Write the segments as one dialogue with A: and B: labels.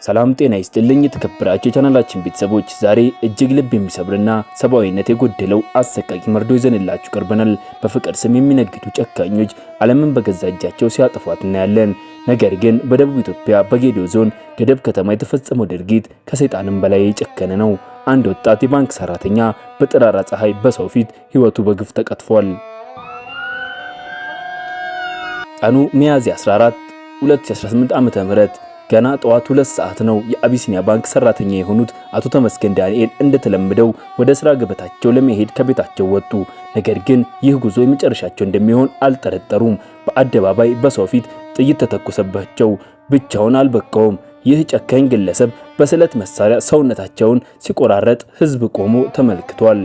A: ሰላም ጤና ይስጥልኝ የተከበራችሁ የቻናላችን ቤተሰቦች፣ ዛሬ እጅግ ልብ የሚሰብርና ሰብአዊነት የጎደለው አሰቃቂ መርዶ ይዘንላችሁ ቀርበናል። በፍቅር ስም የሚነግዱ ጨካኞች ዓለምን በገዛ እጃቸው ሲያጠፏት እናያለን። ነገር ግን በደቡብ ኢትዮጵያ በጌዴኦ ዞን ገደብ ከተማ የተፈጸመው ድርጊት ከሰይጣንም በላይ የጨከነ ነው። አንድ ወጣት የባንክ ሰራተኛ በጠራራ ፀሐይ በሰው ፊት ሕይወቱ በግፍ ተቀጥፏል። ቀኑ ሚያዝያ 14 2018 ዓ.ም ገና ጠዋት 2 ሰዓት ነው። የአቢሲኒያ ባንክ ሰራተኛ የሆኑት አቶ ተመስገን ዳንኤል እንደተለመደው ወደ ስራ ገበታቸው ለመሄድ ከቤታቸው ወጡ። ነገር ግን ይህ ጉዞ የመጨረሻቸው እንደሚሆን አልጠረጠሩም። በአደባባይ በሰው ፊት ጥይት ተተኮሰባቸው። ብቻውን አልበቃውም። ይህ ጨካኝ ግለሰብ በስለት መሳሪያ ሰውነታቸውን ሲቆራረጥ ህዝብ ቆሞ ተመልክቷል።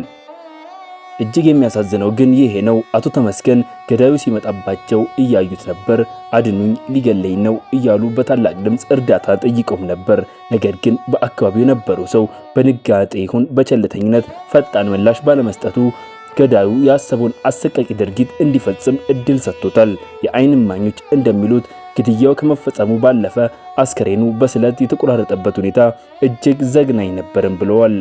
A: እጅግ የሚያሳዝነው ግን ይሄ ነው። አቶ ተመስገን ገዳዩ ሲመጣባቸው እያዩት ነበር። አድኑኝ፣ ሊገለኝ ነው እያሉ በታላቅ ድምፅ እርዳታ ጠይቀውም ነበር። ነገር ግን በአካባቢው የነበረው ሰው በንጋጤ ይሁን በቸልተኝነት ፈጣን ምላሽ ባለመስጠቱ ገዳዩ ያሰበውን አሰቃቂ ድርጊት እንዲፈጽም እድል ሰጥቶታል። የዓይን እማኞች እንደሚሉት ግድያው ከመፈጸሙ ባለፈ አስከሬኑ በስለት የተቆራረጠበት ሁኔታ እጅግ ዘግናኝ ነበርም ብለዋል።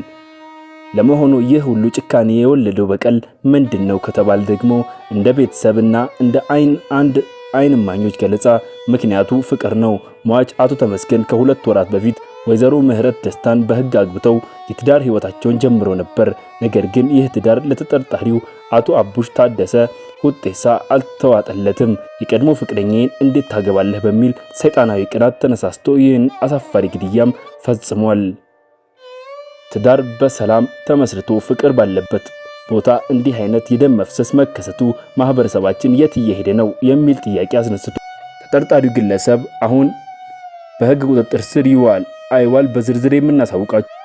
A: ለመሆኑ ይህ ሁሉ ጭካኔ የወለደው በቀል ምንድን ነው ከተባለ ደግሞ እንደ ቤተሰብና እንደ አይን አንድ አይን እማኞች ገለጻ ምክንያቱ ፍቅር ነው። ሟች አቶ ተመስገን ከ2 ወራት በፊት ወይዘሮ ምህረት ደስታን በሕግ አግብተው የትዳር ሕይወታቸውን ጀምረው ነበር። ነገር ግን ይህ ትዳር ለተጠርጣሪው አቶ አቡሽ ታደሰ ሁጤሳ አልተዋጠለትም። የቀድሞ ፍቅረኛዬን እንዴት ታገባለህ በሚል ሰይጣናዊ ቅናት ተነሳስቶ ይህን አሳፋሪ ግድያም ፈጽሟል። ትዳር በሰላም ተመስርቶ ፍቅር ባለበት ቦታ እንዲህ አይነት የደም መፍሰስ መከሰቱ ማህበረሰባችን የት እየሄደ ነው የሚል ጥያቄ አስነስቶ ተጠርጣሪው ግለሰብ አሁን በህግ ቁጥጥር ስር ይዋል አይዋል በዝርዝር የምናሳውቃችሁ።